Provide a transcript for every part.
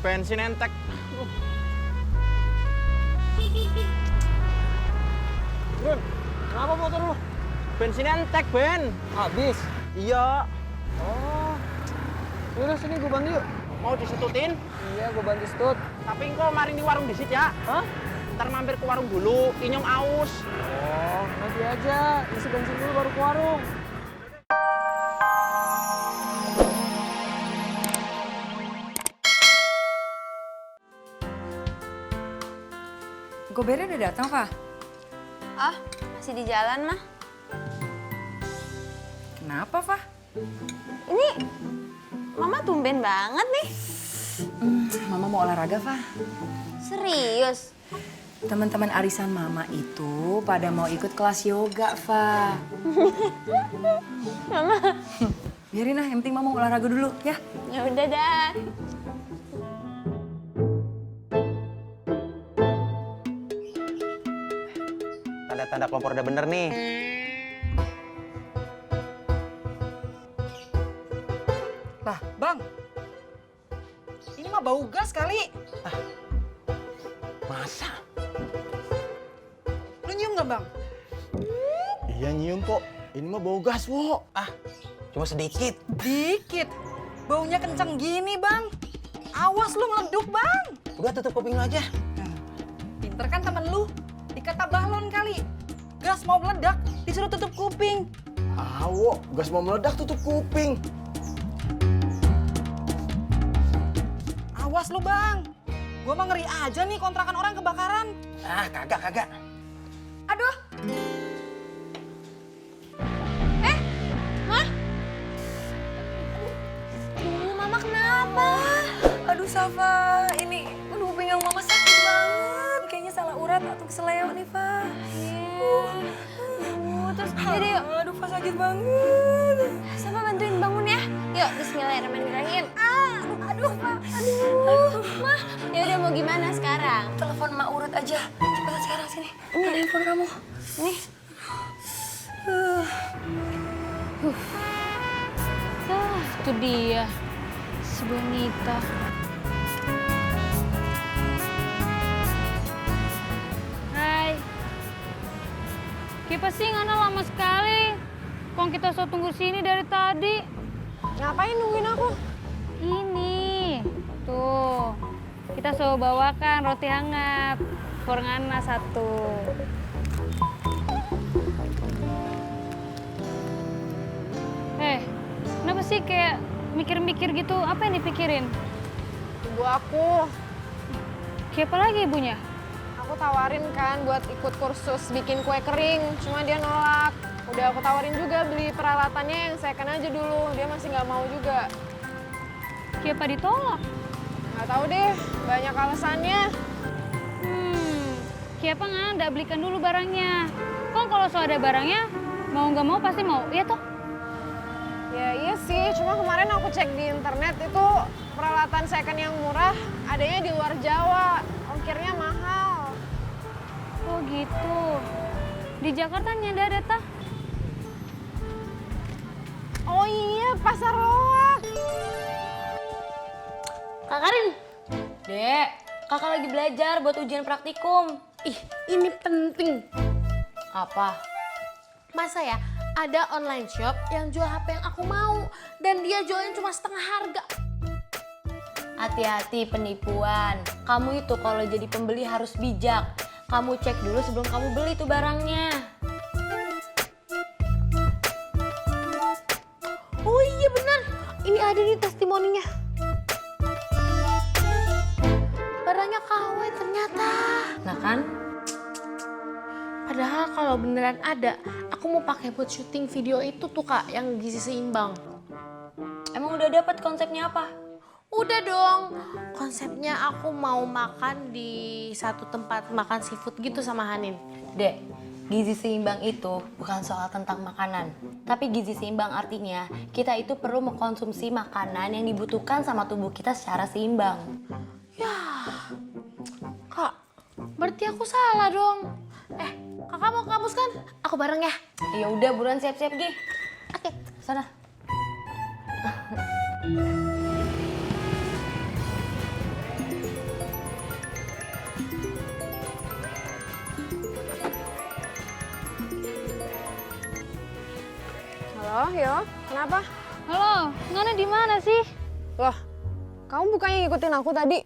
Bensin entek. Ben, kenapa motor lu? Bensin entek, Ben. Habis. Iya. Oh. Yaudah sini gue bantu yuk. Mau disetutin? Iya, gue bantu stut. Tapi engkau maring di warung disit ya. Hah? Ntar mampir ke warung dulu, inyong aus. Oh, nanti aja. Isi bensin dulu baru ke warung. Gobernya udah datang, Pak? Ah, masih di jalan, mah. Kenapa, Pak? Ini Mama tumben banget nih. Mama mau olahraga, Pak. Serius? Teman-teman arisan Mama itu pada mau ikut kelas yoga, Pak. Mama. Biarin lah, yang penting Mama olahraga dulu, ya. Ya udah dah. Tanda-tanda kompor udah bener nih. Lah, Bang. Ini mah bau gas kali. Masa? Lu nyium nggak, Bang? Iya nyium kok. Ini mah bau gas, Wo. Cuma sedikit. Dikit. Baunya kenceng gini, Bang. Awas lu meleduk, Bang. Udah tutup kuping lu aja. Pinter kan temen lu? Dikata balon kali. Gas mau meledak, disuruh tutup kuping. Wo, gas mau meledak tutup kuping. Awas lu, Bang. Gua mah ngeri aja nih kontrakan orang kebakaran. Kagak. Aduh. Mah? Mama kenapa? Aduh, Safa. Aduh, pinggang Mama sakit banget. Kayaknya salah urat atau keseleo nih, Pak. Terus jadi yuk. Aduh, Pak sakit banget. Sama bantuin bangun ya. Yuk, bismillahirrahmanirrahim. Aduh, Pak. Mah, ya udah mau gimana sekarang? Telepon Mak Urut aja. Cepetan sekarang sini. Ini handphone kamu. Nih. Itu dia. Si Bonita. Hai. Kipas sih Ngana lama sekali. Kok kita so tunggu sini dari tadi? Ngapain nungguin aku? Ini. Tuh. Kita so bawakan roti hangat. For Ngana satu. Kenapa sih kayak mikir-mikir gitu? Apa yang dipikirin? Ibu aku Siapa lagi ibunya? tawarin kan buat ikut kursus bikin kue kering, cuma dia nolak. Udah aku tawarin juga beli peralatannya yang second aja dulu, dia masih nggak mau juga. Siapa ditolak? Nggak tahu deh, banyak alasannya. Siapa nggak belikan dulu barangnya? Kok kalau so ada barangnya, mau nggak mau pasti mau, iya toh? Ya iya sih, cuma kemarin aku cek di internet itu peralatan second yang murah adanya di luar Jawa, ongkirnya mahal. Oh gitu. Di Jakarta nyada ada tah? Oh iya, Pasar Loak. Kak Karin, Dek, kakak lagi belajar buat ujian praktikum. ih ini penting. Apa? Masa ya ada online shop yang jual HP yang aku mau dan dia jualnya cuma setengah harga. Hati-hati penipuan. Kamu itu kalau jadi pembeli harus bijak. Kamu cek dulu sebelum kamu beli tuh barangnya. Oh iya benar, ini ada nih testimoninya. Barangnya KW ternyata. Nah kan? Padahal kalau beneran ada, aku mau pakai buat syuting video itu tuh Kak, yang gizi seimbang. Emang udah dapat konsepnya apa? Udah dong, konsepnya aku mau makan di satu tempat makan seafood gitu sama Hanin. Dek, gizi seimbang itu bukan soal tentang makanan. Tapi gizi seimbang artinya kita itu perlu mengkonsumsi makanan yang dibutuhkan sama tubuh kita secara seimbang. Ya, Kak, berarti aku salah dong. Kakak mau ke kampus kan? Aku bareng ya. Ya udah buruan siap-siap Gi. Oke. Sana. Halo, Yo. Kenapa? Halo, Ngana di mana sih? Loh, kamu bukannya ngikutin aku tadi?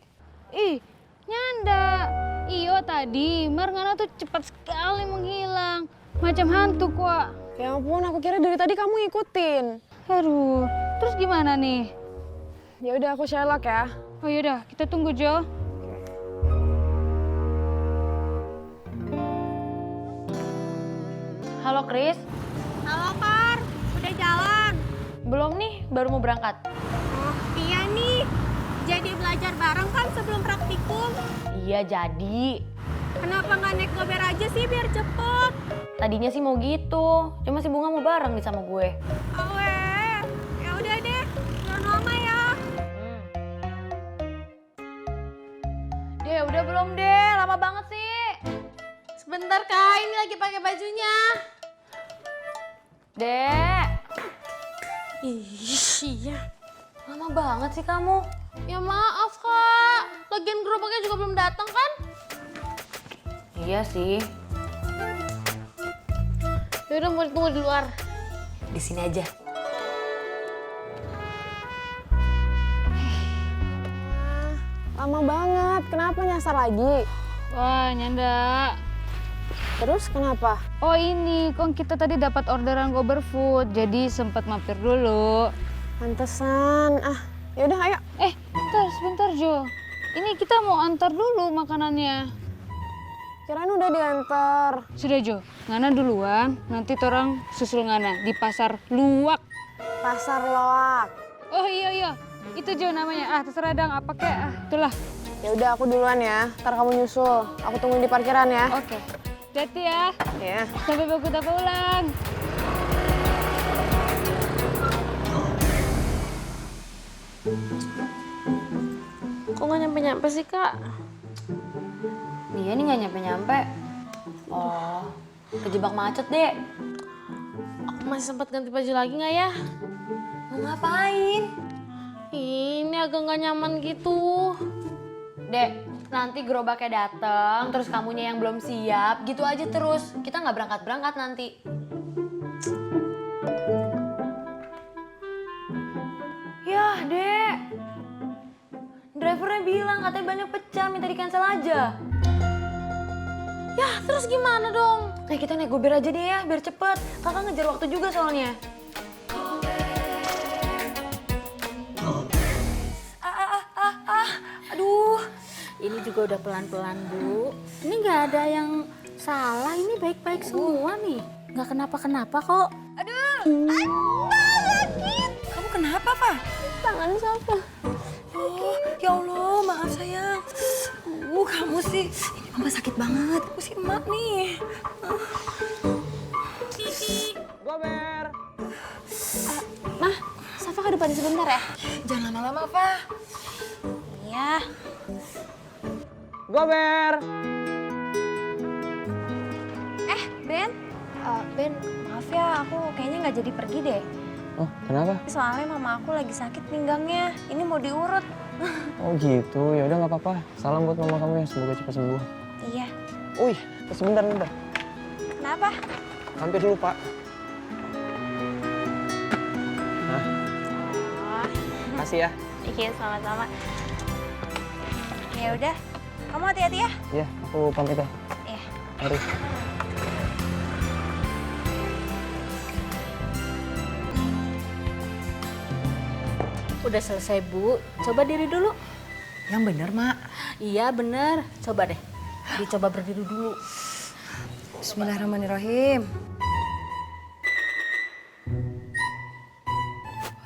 Ih, nyanda. Iyo tadi, Ngana tuh cepat sekali menghilang. Macam hantu kok. Ya ampun, aku kira dari tadi kamu ngikutin. Aduh, terus gimana nih? Ya udah aku Sherlock ya. Oh yaudah, kita tunggu Jo. Halo Chris. Halo Kar, udah jalan? Belum nih, baru mau berangkat. Oh iya nih, jadi belajar bareng kan sebelum praktikum. Iya jadi. Kenapa nggak naik gober aja sih biar cepet? Tadinya sih mau gitu, cuma si Bunga mau bareng nih sama gue. Aweh, ya udah deh, jangan lama ya. Deh, udah belum deh? Lama banget sih. Sebentar Kak, ini lagi pakai bajunya. Dek, Iya. lama banget sih kamu. Ya maaf Kak, lagian gerobaknya juga belum datang kan? Iya sih, Yaudah mau tunggu di luar. di sini aja. Lama banget, kenapa nyasar lagi? Wah, nyanda. Terus kenapa? Oh ini, kok kita tadi dapat orderan Gober Food, jadi sempat mampir dulu. Pantesan. Yaudah ayo. Sebentar Jo. Ini kita mau antar dulu makanannya. Kirain udah diantar. Sudah Jo, Ngana duluan, nanti torang susul Ngana di pasar Luwak. Pasar Loak. Oh iya, itu Jo namanya. Terserah dang, apa kek. Itulah. Ya udah aku duluan ya, ntar kamu nyusul. Aku tungguin di parkiran ya. Oke. Hati ya. Ya. Sampai baku tak pulang. Kok nggak nyampe-nyampe sih Kak? Dia nih nggak nyampe-nyampe. Oh, kejebak macet deh. Aku masih sempat ganti baju lagi nggak ya? Mau ngapain? Ini agak nggak nyaman gitu. Dek, nanti gerobaknya dateng, terus kamunya yang belum siap, gitu aja terus. Kita nggak berangkat-berangkat nanti. Yah, Dek. Drivernya bilang katanya banyak pecah, minta di-cancel aja. Yah, terus gimana dong? Kita naik gober aja deh ya, biar cepet. Kakak ngejar waktu juga soalnya. Aduh, ini juga udah pelan-pelan Bu. Ini nggak ada yang salah, ini baik-baik semua nih. Nggak kenapa-kenapa kok. Kamu kenapa, Pak? Tangan siapa? Oh, ya Allah, maaf sayang. Kamu sih, ini mama sakit banget. Aku sih emak nih. Gober. Mah, Safa ke depan sebentar ya. Jangan lama-lama, Pak. Iya. Gober. Ben. Ben, maaf ya, aku kayaknya nggak jadi pergi deh. Oh, kenapa? Soalnya mama aku lagi sakit pinggangnya. Ini mau diurut. Oh gitu, ya udah nggak apa-apa. Salam buat mama kamu ya, semoga cepat sembuh. Iya. Wih, sebentar. Kenapa? Hampir dulu, Pak. Nah. Makasih ya. Iya, sama-sama. Ya udah, kamu hati-hati ya. Iya, aku pamit ya. Iya. Mari. Udah selesai Bu, coba diri dulu. Yang bener, Mak. Iya bener, coba deh. Dicoba berdiri dulu. Bismillahirrahmanirrahim.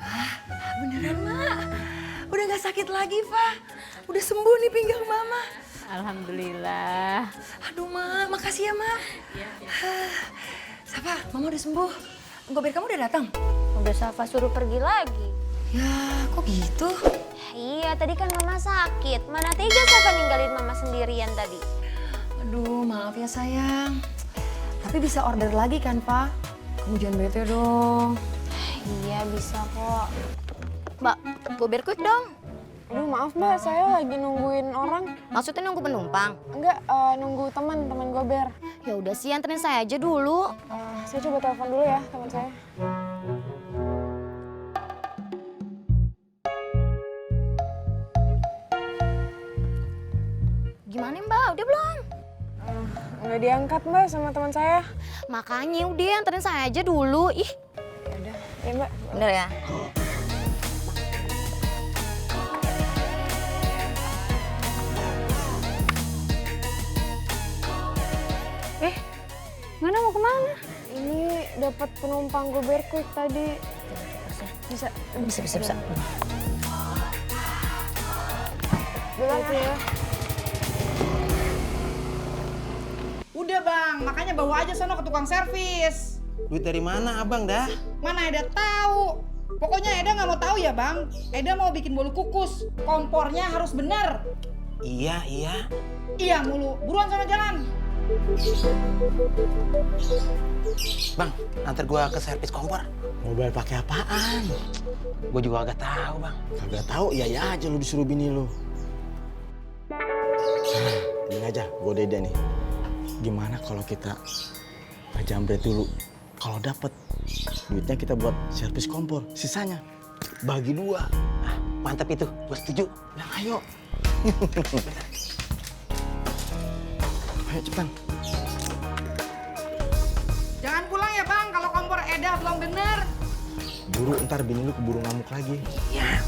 Wah, beneran, Mak. Udah gak sakit lagi, Pak. Udah sembuh nih pinggang Mama. Alhamdulillah. Aduh, Mak. Makasih ya, Mak. Safa, Mama udah sembuh. Gober kamu udah datang? Udah Safa suruh pergi lagi. Ya, kok gitu? Iya, tadi kan mama sakit. Mana tega Safa ninggalin mama sendirian tadi. Aduh, maaf ya sayang. Tapi bisa order lagi kan, Pak? Kamu jangan bete dong. Iya, bisa kok. Mbak, gober quick dong. Aduh maaf Mbak, saya lagi nungguin orang. Maksudnya nunggu penumpang? Enggak, nunggu teman gober. Ya udah sih, anterin saya aja dulu. Saya coba telepon dulu ya teman saya. udah belum? Nggak diangkat Mbak sama teman saya. Makanya udah anterin saya aja dulu. Ih, Ya Mbak. Bener ya? Mana mau kemana? Ini dapat penumpang Gober Quick tadi. Bisa. Bisa. Duluan ya. Udah bang, makanya bawa aja sono ke tukang servis. Duit dari mana abang dah? Mana Eda tahu. Pokoknya Eda nggak mau tahu ya bang. Eda mau bikin bolu kukus. Kompornya harus benar. Iya. Iya mulu. Buruan sono jalan. Bang, antar gua ke servis kompor. Mau bayar pakai apaan? Gua juga agak tahu bang. Kagak tahu, iya aja lu disuruh bini lu. Ini aja, gue udah ide nih. Gimana kalau kita ngejambret dulu? Kalau dapet duitnya kita buat servis kompor, sisanya bagi 2. Ah, mantap itu, gua setuju. Nah, ayo. Ayo cepetan. Jangan pulang ya bang kalau kompor Eda belum bener. Buru, ntar bini lu keburu ngamuk lagi. Ya.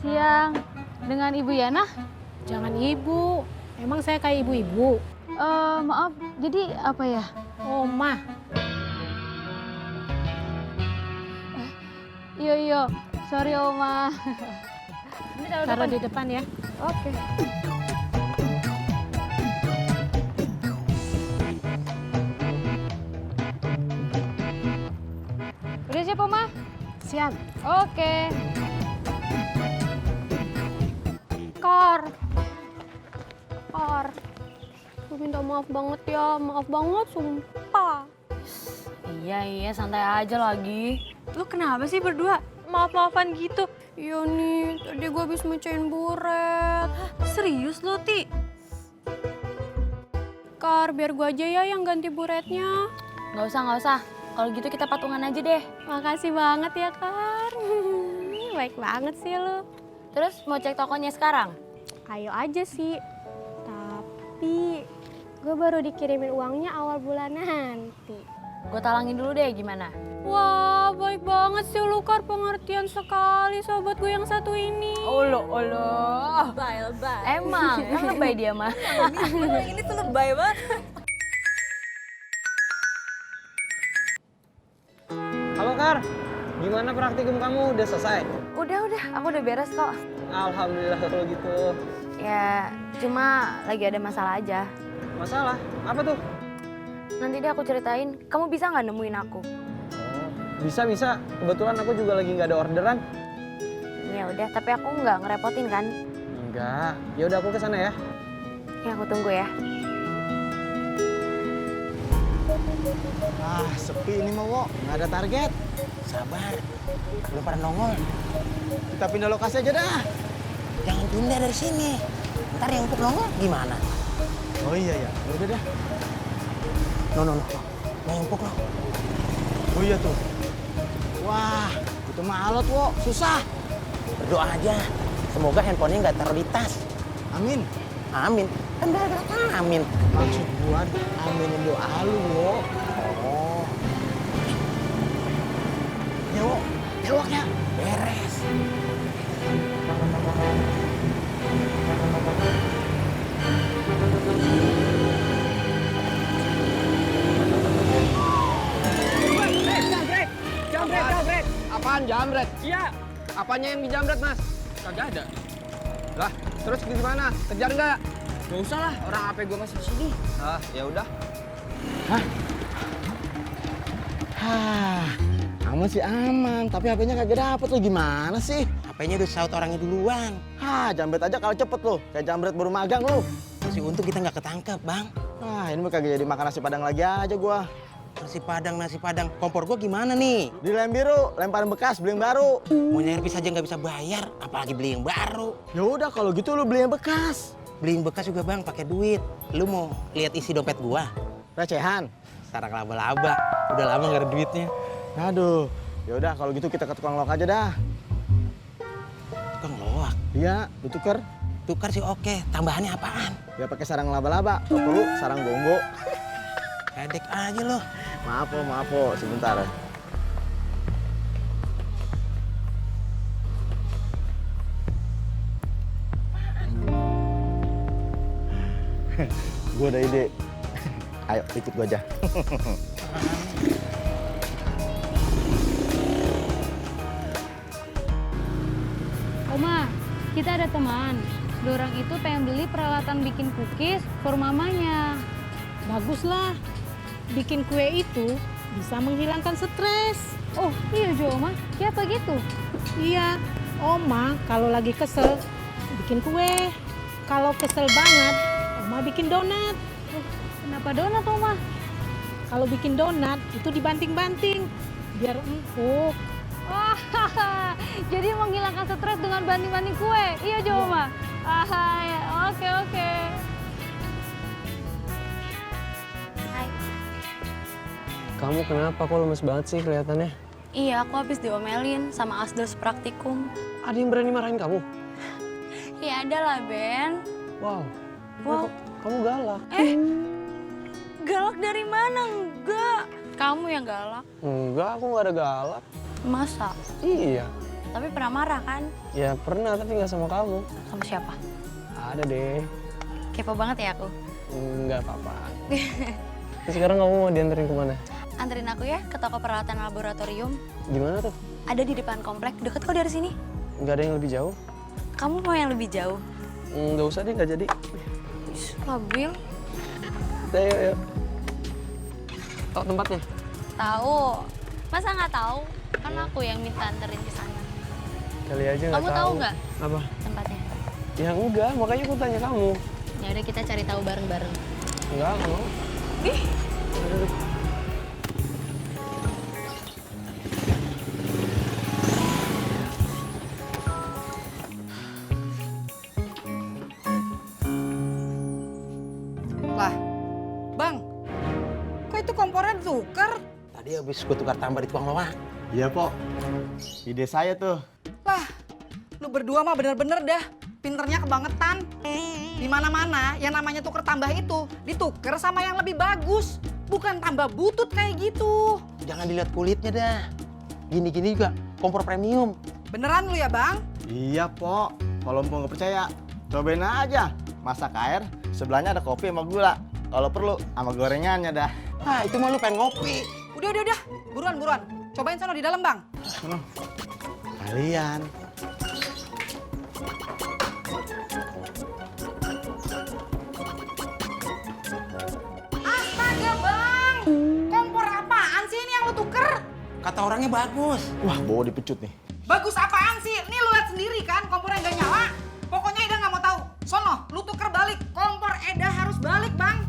Siang dengan Ibu Yana? Jangan ibu. Emang saya kayak ibu-ibu? Maaf, jadi apa ya? Oma. Iya, sorry Oma. Taruh di depan ya. Oke. Udah siap Oma? Siap. Oke. Kar. Gue minta maaf banget ya. Maaf banget sumpah. Iya, santai aja lagi. Lu kenapa sih berdua? Maaf-maafan gitu. Iya nih, tadi gue habis mecahin buret. Serius lu, Ti? Kar, biar gue aja ya yang ganti buretnya. Nggak usah. Kalau gitu kita patungan aja deh. Makasih banget ya, Kar. Baik banget sih lu. Terus mau cek tokonya sekarang? Ayo aja sih. Tapi gue baru dikirimin uangnya awal bulan nanti. Gue talangin dulu deh, gimana? Wah, baik banget sih lu, Kar. Pengertian sekali sahabat gue yang satu ini. Olo. Emang lebay dia mah. Ini tuh lebay banget. Halo Kar, gimana praktikum kamu? Udah selesai? Udah, aku udah beres kok. Alhamdulillah kalau gitu. Ya, cuma lagi ada masalah aja. Masalah? Apa tuh? Nanti deh aku ceritain, kamu bisa nggak nemuin aku? Bisa. Kebetulan aku juga lagi nggak ada orderan. Ya udah, tapi aku nggak ngerepotin kan? Enggak. Ya udah aku ke sana ya. Ya aku tunggu ya. Ah, sepi ini mau, Wo. Nggak ada target. Sabar. Belum pada nongol. Kita pindah lokasi aja dah. Jangan pindah dari sini. Ntar yang untuk nongol gimana? Oh iya ya, udah dah. No. Mau empuk lo. Oh iya tuh. Wah, itu mah alot, Wo. Susah. Berdoa aja. Semoga handphonenya nggak taruh di tas. Amin. Amin. Kan gara-gara amin. Maksud gua, aminin doa lu, Wo. Oh. Ya, Wo. Tewaknya. Beres. Jambret. Apaan jambret? Iya. Apanya yang dijambret, Mas? Kagak ada. Lah, terus gimana? Kejar nggak? Gak usah lah, orang HP gue masih di sini. Ah, ya udah. Aman sih aman, tapi HP-nya kagak dapet lo, gimana sih? HP-nya udah saut orangnya duluan. Jambret aja kalau cepet lo, kayak jambret baru magang lo. Masih untung kita nggak ketangkep, Bang. Ini mah kagak jadi makan nasi padang lagi aja gua. Nasi padang. Kompor gua gimana nih? Di lem biru, lemparan bekas, beli yang baru. Mau nyervis aja nggak bisa bayar, apalagi beli yang baru. Ya udah kalau gitu lu beli yang bekas. Beli yang bekas juga, Bang, pakai duit. Lu mau lihat isi dompet gua? Recehan. Sarang laba-laba. Udah lama nggak ada duitnya. Aduh, yaudah kalau gitu kita ke tukang loak aja dah. Tukang loak. Iya, ditukar. Tukar sih oke. Tambahannya apaan? Ya pakai sarang laba-laba. Kalau perlu sarang bongo. Pedek aja lo. Maaf po, sebentar. Gue ada ide. Ayo ikut gue aja. Oma, kita ada teman. Dorang itu pengen beli peralatan bikin cookies for mamanya. Baguslah. Bikin kue itu bisa menghilangkan stres. Oh iya Jo, Oma. Siapa gitu? Iya, Oma kalau lagi kesel bikin kue. Kalau kesel banget, Oma bikin donat. Kenapa donat, Oma? Kalau bikin donat itu dibanting-banting biar empuk. Wah, jadi menghilangkan stres dengan banting-banting kue. Iya Jo, Oma. Ya. Oke. Kamu kenapa kok lemes banget sih kelihatannya? Iya, aku habis diomelin sama asdos praktikum. Ada yang berani marahin kamu? Ya ada lah, Ben. Wow. Wow. Kamu galak. Galak dari mana? Enggak. Kamu yang galak. Enggak, aku nggak ada galak. Masa? Iya. Tapi pernah marah kan? Ya pernah, tapi nggak sama kamu. Sama siapa? Ada deh. Kepo banget ya aku. Nggak apa-apa. Terus sekarang kamu mau dianterin kemana? Anterin aku ya ke toko peralatan laboratorium. Di mana tuh? Ada di depan komplek, deket kok dari sini. Nggak ada yang lebih jauh? Kamu mau yang lebih jauh? Nggak usah deh, nggak jadi. Labil. Yuk. Tahu tempatnya? Tahu. Masa nggak tahu? Kan aku yang minta anterin ke sana. Kali aja nggak tahu. Kamu tahu nggak Apa? tempatnya? Ya enggak, makanya aku tanya kamu. Ya udah kita cari tahu bareng-bareng. Enggak mau. Ih. Lah, Bang, kok itu kompornya ditukar? Tadi habis gue tukar tambah di tukang loak. Iya, Po. Ide saya tuh. Lah, lu berdua mah bener-bener dah pinternya kebangetan. Di mana-mana yang namanya tuker tambah itu ditukar sama yang lebih bagus, bukan tambah butut kayak gitu. Jangan dilihat kulitnya dah. Gini-gini juga kompor premium. Beneran lu ya, Bang? Iya, Po. Kalau mau nggak percaya, cobain aja. Masak air, sebelahnya ada kopi sama gula. Kalau perlu, sama gorengannya dah. Ah, itu mah lu pengen ngopi. Udah. Buruan. Cobain sono di dalam, Bang. Kalian. Astaga, Bang! Kompor apaan sih ini yang lu tuker? Kata orangnya bagus. Wah, bawa dipecut nih. Bagus apaan sih? Nih lu lihat sendiri kan kompornya nggak nyala. Pokoknya Eda nggak mau tahu. Sono, lu tuker balik. Kompor Eda harus balik, Bang.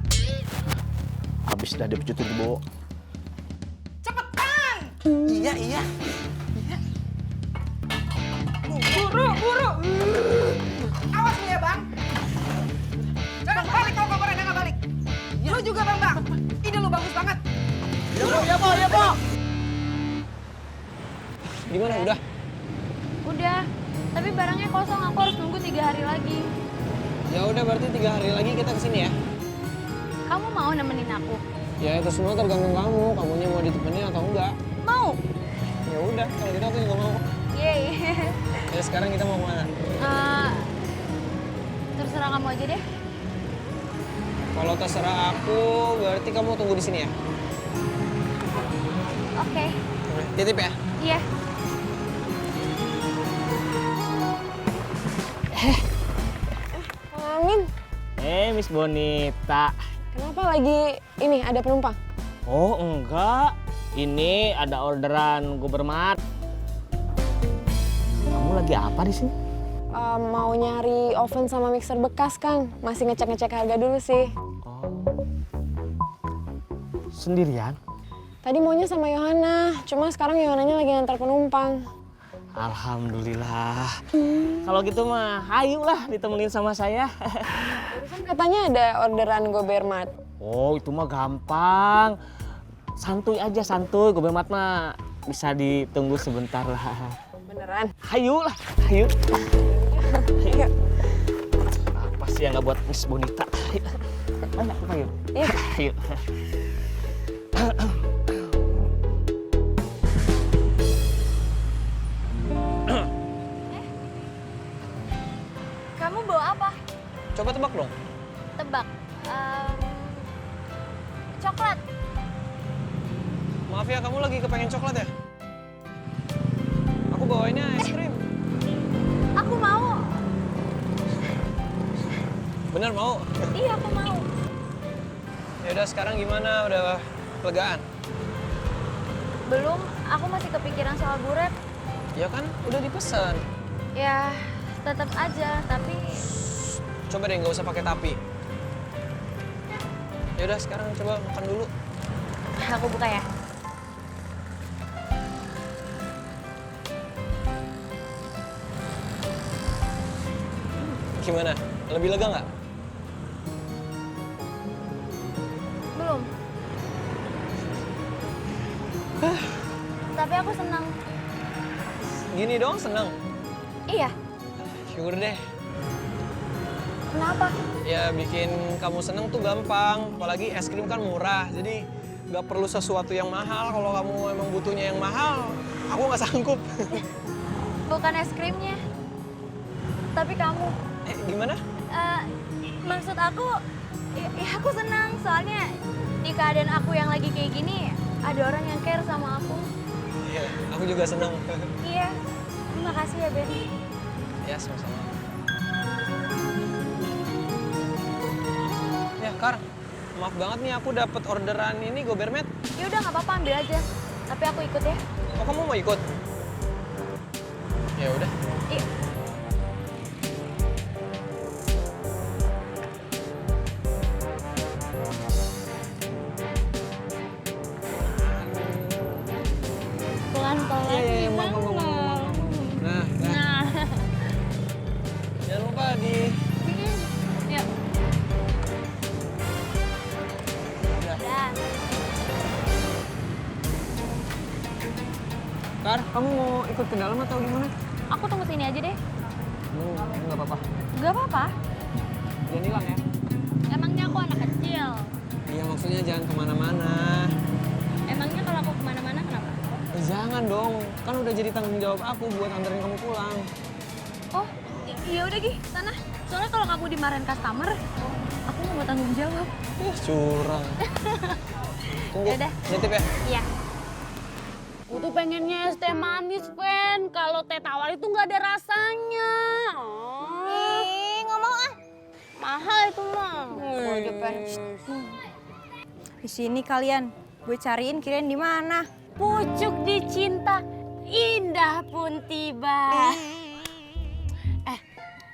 Abis dah dipecutin tuh, Bo. Cepetan! Iya. Buru. Awas lu ya, Bang. Jangan balik kalau kompor Eda nggak balik. Lu juga, Bang. Ide lu bagus banget. Iya, Po. Gimana, udah? Udah. Tapi barangnya kosong, aku harus nunggu 3 hari lagi. Ya udah, berarti 3 hari lagi kita kesini ya. Kamu mau nemenin aku? Ya itu semua tergantung kamu. Kamunya mau ditemenin atau enggak? Mau. Ya udah, kalau gitu aku juga mau. Yeay. Ya sekarang kita mau kemana? Terserah kamu aja deh. Kalau terserah aku, berarti kamu tunggu di sini ya. Oke. Titip ya. Iya. Amin. Miss Bonita. Kenapa lagi ini ada penumpang? Oh enggak, ini ada orderan Gubermat. Kamu lagi apa di sini? Mau nyari oven sama mixer bekas, Kang. Masih ngecek-ngecek harga dulu sih. Sendirian? Tadi maunya sama Yohana, cuma sekarang Yohananya lagi ngantar penumpang. Alhamdulillah. Kalau gitu mah, ayolah ditemenin sama saya. Barusan katanya ada orderan Gobermat. Oh, itu mah gampang. Santuy aja, santuy. Gue Mat mah bisa ditunggu sebentar lah. Beneran? Hayu lah, hayu. Ayo. Apa sih yang nggak buat Miss Bonita? Banyak apa yuk? Iya. Ayo. Kamu bawa apa? Coba tebak dong. Tebak. Coklat. Maaf ya, kamu lagi kepengen coklat ya? Aku bawainnya es krim. Aku mau. Bener mau? Iya, aku mau. Ya udah, sekarang gimana? Udah legaan? Belum, aku masih kepikiran soal buret. Ya kan, udah dipesan. Ya, tetap aja, tapi Coba deh, nggak usah pakai tapi. Ya udah, sekarang coba makan dulu. aku buka ya. Gimana? Lebih lega nggak? Belum. Tapi aku senang. Gini dong, seneng. Iya. Syukur deh. Kenapa? Ya bikin kamu seneng tuh gampang. Apalagi es krim kan murah. Jadi nggak perlu sesuatu yang mahal. Kalau kamu emang butuhnya yang mahal, aku nggak sanggup. Bukan es krimnya. Tapi kamu. Gimana? Maksud aku, ya aku senang. Soalnya di keadaan aku yang lagi kayak gini, ada orang yang care sama aku. Iya, aku juga seneng. Iya. Terima kasih ya, Ben. Ya, sama-sama. Ya, Kar. Maaf banget nih, aku dapat orderan ini Gobermet. Ya udah, nggak apa-apa, ambil aja. Tapi aku ikut ya. Oh, kamu mau ikut? Ya udah. Iya. Pelan-pelan Iya, gimana? Nah. Jangan lupa di... Ya. Kar, kamu mau ikut ke dalam atau gimana? Aku tunggu sini aja deh. Nggak apa-apa. Gak apa-apa. Jangan hilang ya. Emangnya aku anak kecil? Iya, maksudnya jangan kemana-mana. Emangnya kalau aku kemana-mana kenapa? Jangan dong, kan udah jadi tanggung jawab aku buat anterin kamu pulang. Oh, iya udah Gi, sana. Soalnya kalau kamu dimarahin customer, aku nggak mau tanggung jawab. Curang. Tunggu, Yaudah. nitip ya? Iya. Aku tuh pengennya es teh manis, Pen. Kalau teh tawar itu nggak ada rasanya. Ih, nggak mau ah. Mahal itu mah. Oh, Depan. Di sini kalian. Gue cariin kirain di mana. Pucuk dicinta, indah pun tiba.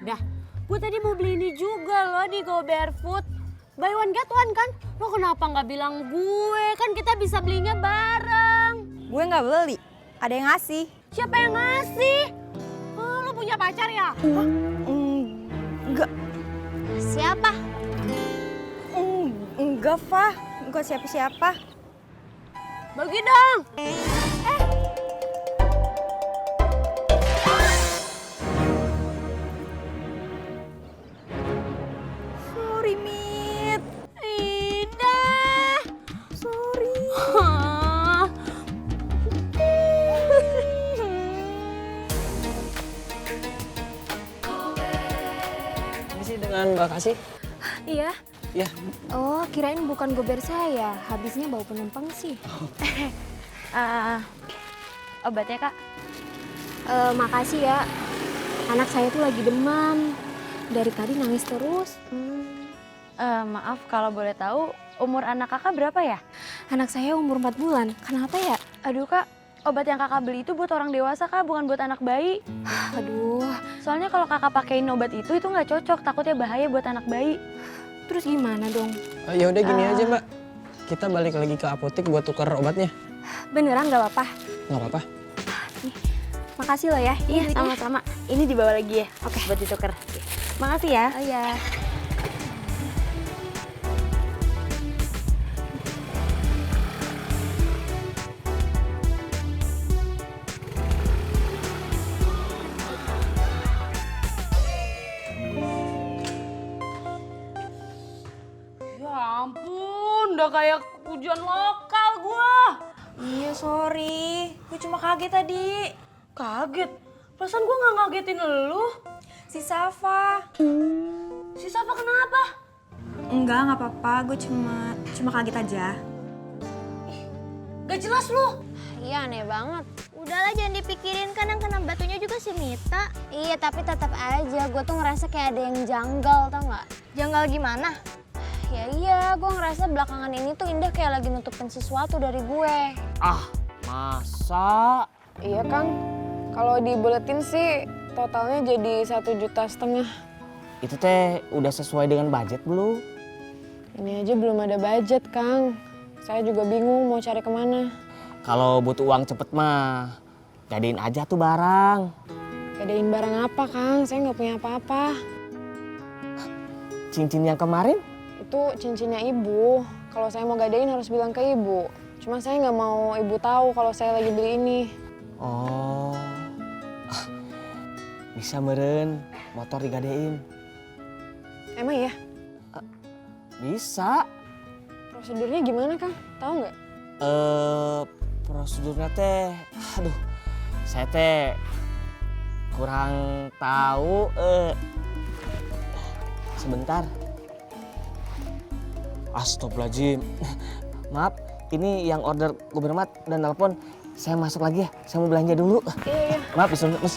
Dah, gue tadi mau beli ini juga loh di Go Barefoot. Buy one get one kan? Lo kenapa nggak bilang gue? Kan kita bisa belinya bareng. Gue nggak beli. Ada yang ngasih. Siapa yang ngasih? Oh, lo punya pacar ya? Enggak. Siapa? Enggak, Fah. Enggak siapa-siapa. Bagi dong. Sorry, Mit. Indah. Sorry. Ini sih dengan Mbak Kasih. Iya. Iya. Oh, kirain bukan gober saya. Habisnya bawa penumpang sih. Obatnya, Kak. Makasih ya. Anak saya tuh lagi demam. Dari tadi nangis terus. Maaf kalau boleh tahu, umur anak kakak berapa ya? Anak saya umur 4 bulan. Kenapa ya? Aduh Kak, obat yang kakak beli itu buat orang dewasa Kak, bukan buat anak bayi. Aduh. Soalnya kalau kakak pakein obat itu nggak cocok, takutnya bahaya buat anak bayi. Terus gimana dong? Ya udah gini aja Mbak, kita balik lagi ke apotek buat tukar obatnya. Beneran nggak apa-apa? Nggak apa-apa. Makasih loh ya. Iya, sama-sama. Ini dibawa lagi ya. Oke, buat ditukar. Makasih ya. Oh ya. udah kayak hujan lokal gua. Iya, sorry. Gue cuma kaget tadi. Kaget? Perasaan gua nggak ngagetin lu. Si Safa. Si Safa kenapa? Enggak apa-apa. Gue cuma kaget aja. Gak jelas lu. Iya aneh banget. Udahlah jangan dipikirin, kan yang kena batunya juga si Mita. Iya tapi tetap aja gue tuh ngerasa kayak ada yang janggal, tau nggak? Janggal gimana? Ya iya, gue ngerasa belakangan ini tuh Indah kayak lagi nutupin sesuatu dari gue. Ah, masa? Iya Kang, kalau dibuletin sih totalnya jadi 1,5 juta. Itu teh udah sesuai dengan budget belum? Ini aja belum ada budget Kang. Saya juga bingung mau cari kemana. Kalau butuh uang cepet mah, gadein aja tuh barang. Gadein barang apa Kang? Saya nggak punya apa-apa. Cincin yang kemarin? Itu cincinnya ibu. Kalau saya mau gadein harus bilang ke ibu. Cuma saya nggak mau ibu tahu kalau saya lagi beli ini. Oh, bisa meren, motor digadein. Emang ya? Bisa. Prosedurnya gimana Kang? Tahu nggak? Prosedurnya teh, aduh, saya teh kurang tahu. Sebentar. Astagfirullahaladzim. Maaf, ini yang order Gobermat dan telepon. Saya masuk lagi ya, saya mau belanja dulu. Iya. Maaf, Mas.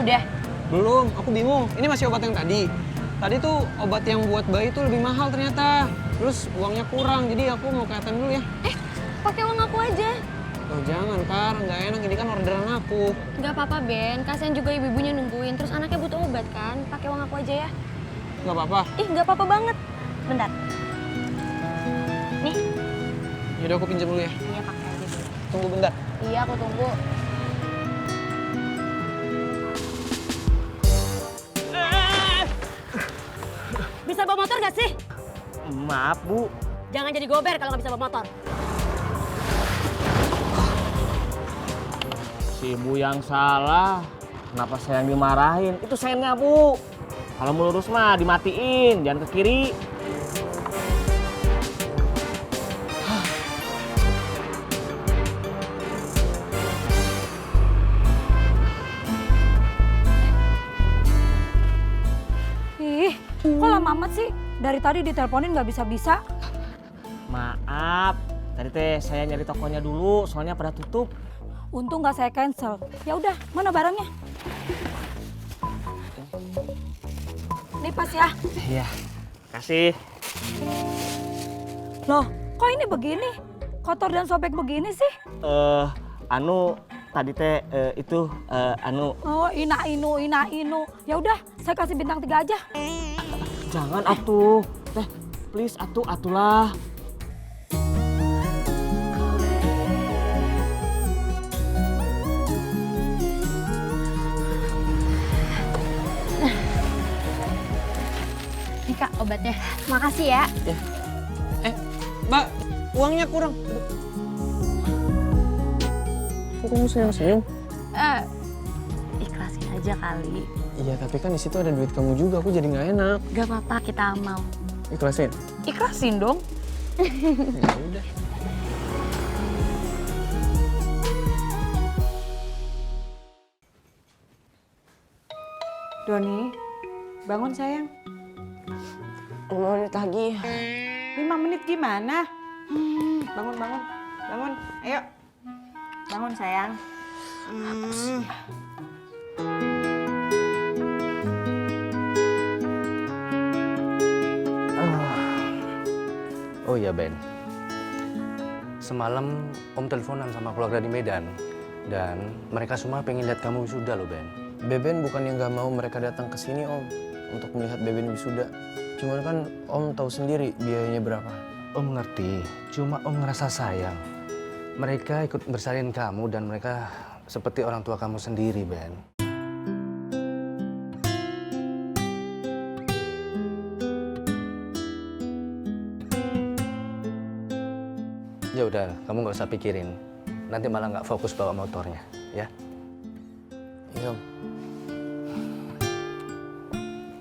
Udah. Belum, aku bingung. Ini masih obat yang tadi. Tadi tuh obat yang buat bayi tuh lebih mahal ternyata. Terus uangnya kurang, jadi aku mau kelihatan dulu ya. Pakai uang aku aja. Oh jangan, Kar. Nggak enak, ini kan orderan aku. Nggak apa-apa Ben, kasihan juga ibu-ibunya nungguin. Terus anaknya butuh obat kan, pakai uang aku aja ya. Nggak apa-apa. Ih nggak apa-apa banget. Bentar. Nih. Yaudah aku pinjam dulu ya. Iya pakai aja dulu. Tunggu bentar. Iya aku tunggu. Bisa bawa motor gak sih? Maaf, Bu. Jangan jadi gober kalau nggak bisa bawa motor. Si Ibu yang salah. Kenapa saya yang dimarahin? Itu sennya, Bu. Kalau mau lurus mah dimatiin, jangan ke kiri. Ih, kok lama amat sih? Dari tadi diteleponin nggak bisa-bisa. Maaf, tadi teh saya nyari tokonya dulu, soalnya pada tutup. Untung nggak saya cancel. Ya udah, mana barangnya? Nih pas ya. Iya, kasih. Loh, kok ini begini? Kotor dan sobek begini sih? Tadi teh itu Oh, ina inu. Ya udah, saya kasih bintang 3 aja. jangan atuh. Teh, please atulah. Nih Kak obatnya. Makasih ya. Mbak, uangnya kurang. Kok kamu senyum-senyum? Ikhlasin aja kali. Iya, tapi kan di situ ada duit kamu juga. Aku jadi nggak enak. Gak apa-apa, kita amal. Ikhlasin. Ikhlasin dong. Ya udah. Doni, bangun sayang. 5 menit lagi. 5 menit gimana? Bangun. Ayo. Bangun sayang. Oh iya Ben, semalam Om teleponan sama keluarga di Medan dan mereka semua pengen lihat kamu wisuda loh Ben. Beben bukan yang nggak mau mereka datang ke sini Om untuk melihat Beben wisuda. Cuman kan Om tahu sendiri biayanya berapa. Om ngerti, cuma Om ngerasa sayang. Mereka ikut bersalin kamu dan mereka seperti orang tua kamu sendiri Ben. Ya udah, kamu nggak usah pikirin. nanti malah nggak fokus bawa motornya, ya. Iya, Om.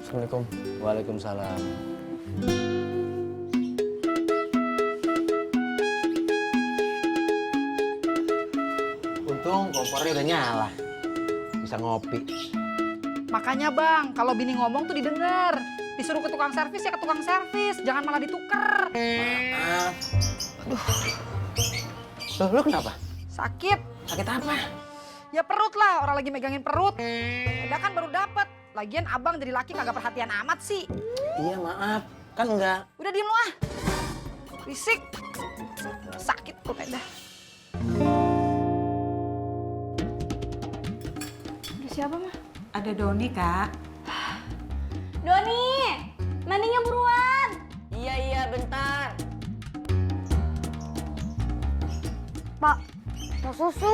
Assalamualaikum. Waalaikumsalam. Untung kompornya udah nyala. Bisa ngopi. Makanya Bang, kalau bini ngomong tuh didengar. Disuruh ke tukang servis ya ke tukang servis, jangan malah dituker. Maaf. Aduh. Lu kenapa? Sakit. Sakit apa? Ya perut lah, orang lagi megangin perut. Eda kan baru dapet. Lagian abang jadi laki kagak perhatian amat sih. Iya maaf, kan enggak. Udah diem lu ah. Risik. Sakit perut Eda. Ada siapa, mah? Ada Doni, Kak. Doni, mandinya buruan. Iya, bentar. Pak, mau susu?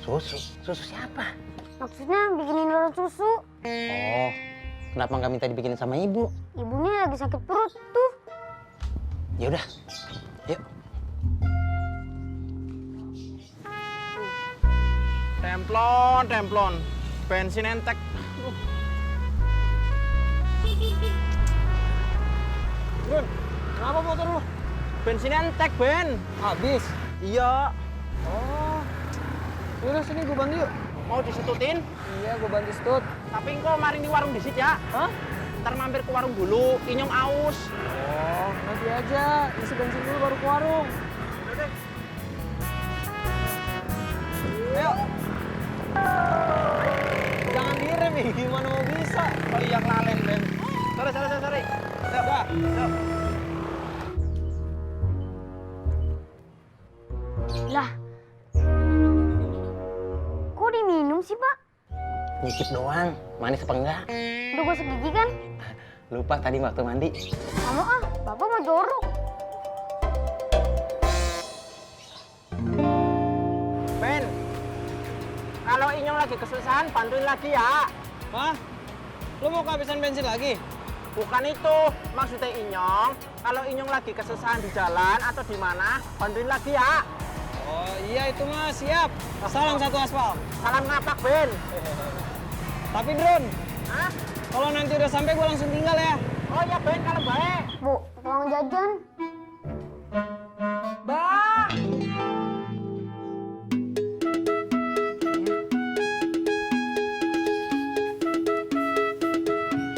Susu? Susu siapa? Maksudnya bikinin Roro susu. Oh, kenapa nggak minta dibikinin sama ibu? Ibunya lagi sakit perut tuh. Ya udah, yuk. Templon. Bensin entek. Bun, kenapa motor lu? Bensin entek, Ben. Habis? Iya. Oh. Yaudah sini gue bantu yuk. Mau disetutin? Iya, gue bantu setut. Tapi engkau mari di warung disit ya. Hah? Ntar mampir ke warung dulu, Inyong aus. Oh, nanti aja. Isi bensin dulu baru ke warung. Udah deh. Ayo. Jangan direm nih, gimana mau bisa? Oh iya, kelalen, Ben. Sorry. Udah. Lah, kok diminum sih, Pak? Nyicip doang, manis apa enggak? Udah gosok gigi kan? Lupa tadi waktu mandi. Kamu Bapak mau jorok. Ben, kalau Inyong lagi kesusahan, bantuin lagi ya. Hah? Lu mau kehabisan bensin lagi? Bukan itu, maksudnya Inyong. Kalau Inyong lagi kesusahan di jalan atau di mana, bantuin lagi ya. Oh iya itu mas, siap. Salam satu aspal. Salam ngapak, Ben. Tapi Drone, hah? Kalau nanti udah sampai gue langsung tinggal ya. Oh iya Ben, kalau baik. Bu, uang jajan. Bang!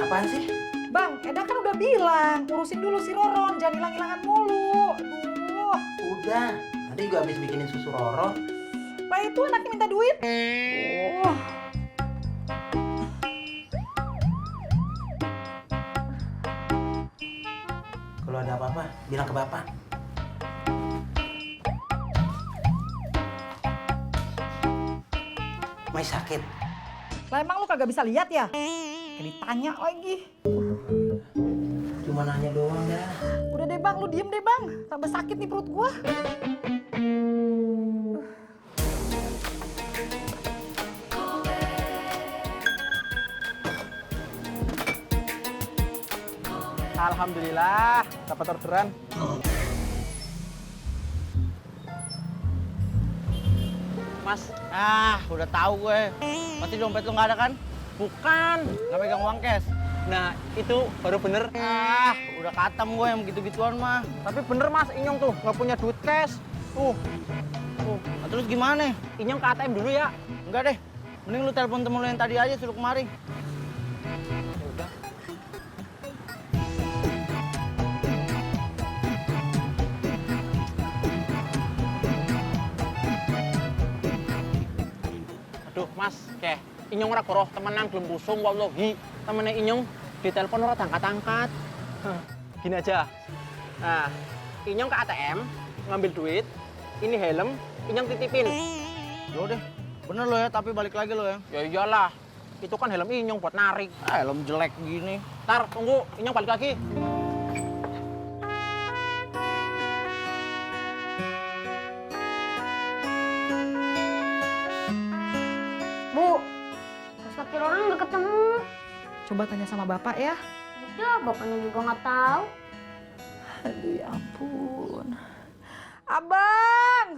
Apaan sih? Bang, Eda kan udah bilang, urusin dulu si Roron, jangan hilang-hilangan mulu. Aduh. Udah, nanti gue habis bikinin susu Roro. Lah itu anaknya minta duit. Oh. Kalau ada apa-apa, bilang ke bapak. Masih sakit? Lah emang lu kagak bisa lihat ya? Kayak ditanya lagi. Cuma nanya doang dah. Udah deh Bang, lu diem deh Bang. Tambah sakit nih perut gua. Alhamdulillah, dapat orderan. Mas, udah tahu gue. Pasti dompet lu nggak ada kan? Bukan, nggak pegang uang cash. Nah, itu baru bener. Udah katem gue yang begitu-gituan mah. Tapi bener Mas, Inyong tuh nggak punya duit cash. Nah, terus gimana? Inyong ke ATM dulu ya? Enggak deh, mending lu telepon temen lu yang tadi aja suruh kemari. Udah. Aduh Mas, Inyong ora koroh temenan belum busung wallahi. Temennya Inyong ditelepon ora angkat-angkat. Gini aja. Nah, Inyong ke ATM ngambil duit, ini helm, Inyong titipin. Yo deh, bener lo ya, tapi balik lagi lo ya. Ya iyalah, itu kan helm Inyong buat narik. Helm jelek gini. Ntar, tunggu, Inyong balik lagi. Bu, terus kaki Roron udah ketemu. Coba tanya sama bapak ya. Udah, bapaknya juga nggak tahu. Aduh ya ampun. Abang!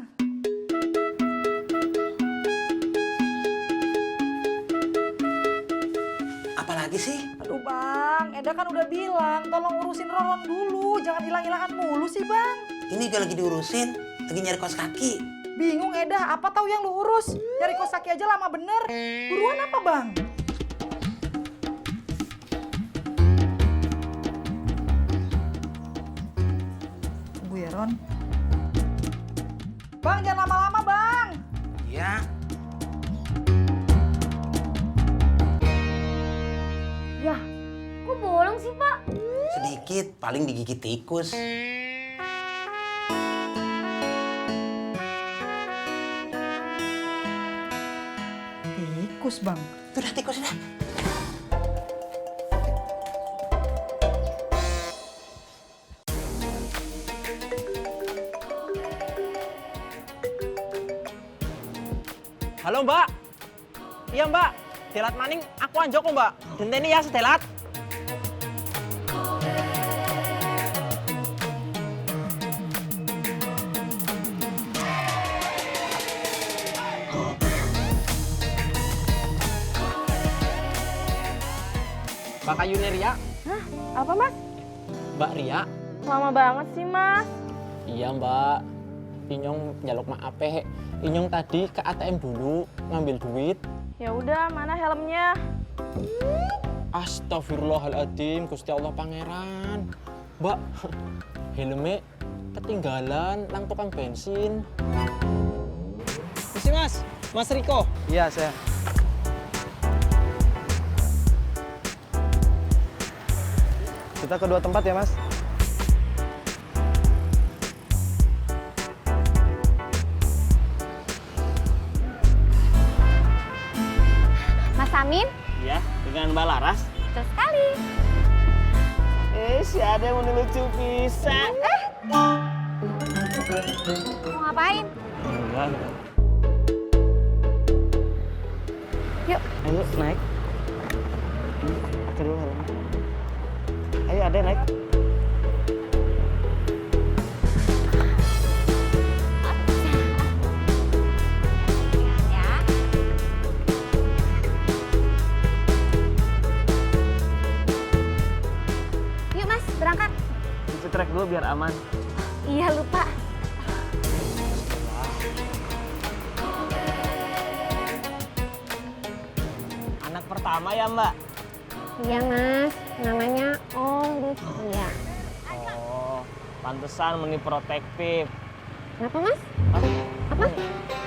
Bang, Eda kan udah bilang tolong urusin Roron dulu, jangan hilang-hilangan mulu sih Bang. Ini juga lagi diurusin, lagi nyari kaos kaki. Bingung Eda, apa tahu yang lu urus? Nyari kaos kaki aja lama bener. Buruan apa Bang? Tunggu ya Ron. Bang, jangan lama-lama Bang. Iya. Yah, kok bolong sih Pak? Sedikit, paling digigit tikus. Tikus Bang. Itu dah tikus dah. Halo Mbak. Iya Mbak, telat maning aku anjok kok Mbak. Genteni ya setelat. Mbak Kayune Ria. Hah? Apa Mas? Mbak Ria. Lama banget sih Mas. Iya Mbak. Inyong nyaluk maaf Inyong tadi ke ATM dulu ngambil duit. Ya udah, mana helmnya? Astagfirullahaladzim, Gusti Allah Pangeran. Mbak, helmnya ketinggalan nang tukang bensin. Misi Mas, Mas Riko. Iya, saya. Kita ke 2 tempat ya, Mas. Mas Amin? Iya, dengan Mbak Laras. Betul sekali. Si ada yang lucu pisan. Mau ngapain? Enggak. Yuk. Ayo naik. Kedua helm. Ayo ada naik. Yuk Mas, berangkat. Cuci trek dulu biar aman. Iya lupa. Anak pertama ya Mbak? Iya Mas, namanya Olivia. Oh, pantesan meni protektif. Kenapa Mas? Apa?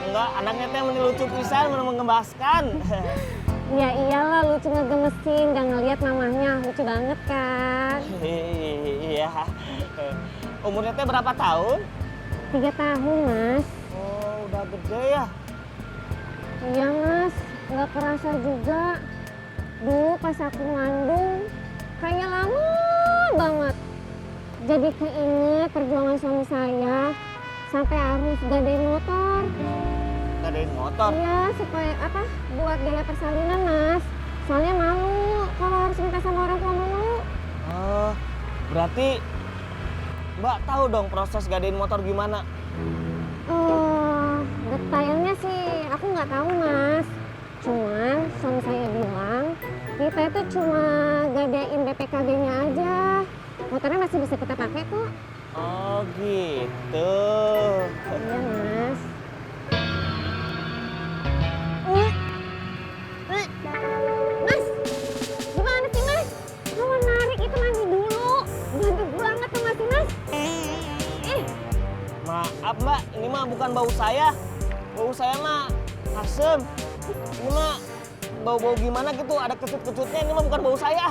Enggak, anaknya teh meni lucu pisan, meni menggemaskan. Ya iyalah, lucu ngegemesin, gak ngeliat mamahnya, lucu banget kan? Iya. Umurnya teh berapa tahun? 3 tahun Mas. Oh, udah gede ya? Iya Mas, gak kerasa juga. Dulu pas aku ngandung, kayaknya lama banget. Jadi keinget perjuangan suami saya sampai harus gadein motor. Gadein motor? Iya, supaya apa? Buat biaya persalinan Mas. Soalnya malu kalau harus minta sama orang tua mulu. Oh, berarti Mbak tahu dong proses gadein motor gimana? Detailnya sih aku nggak tahu Mas. Cuman suami saya bilang kita itu cuma gadein BPKB-nya aja. Motornya masih bisa kita pakai kok. Oh gitu. Iya Mas. Mas, gimana sih Mas? Kalau narik itu mandi dulu. Bantu banget tuh Mas Mas. Maaf Mbak, ini mah bukan bau saya. Bau saya mah asem. Ini mah bau-bau gimana gitu, ada kecut-kecutnya, ini mah bukan bau saya.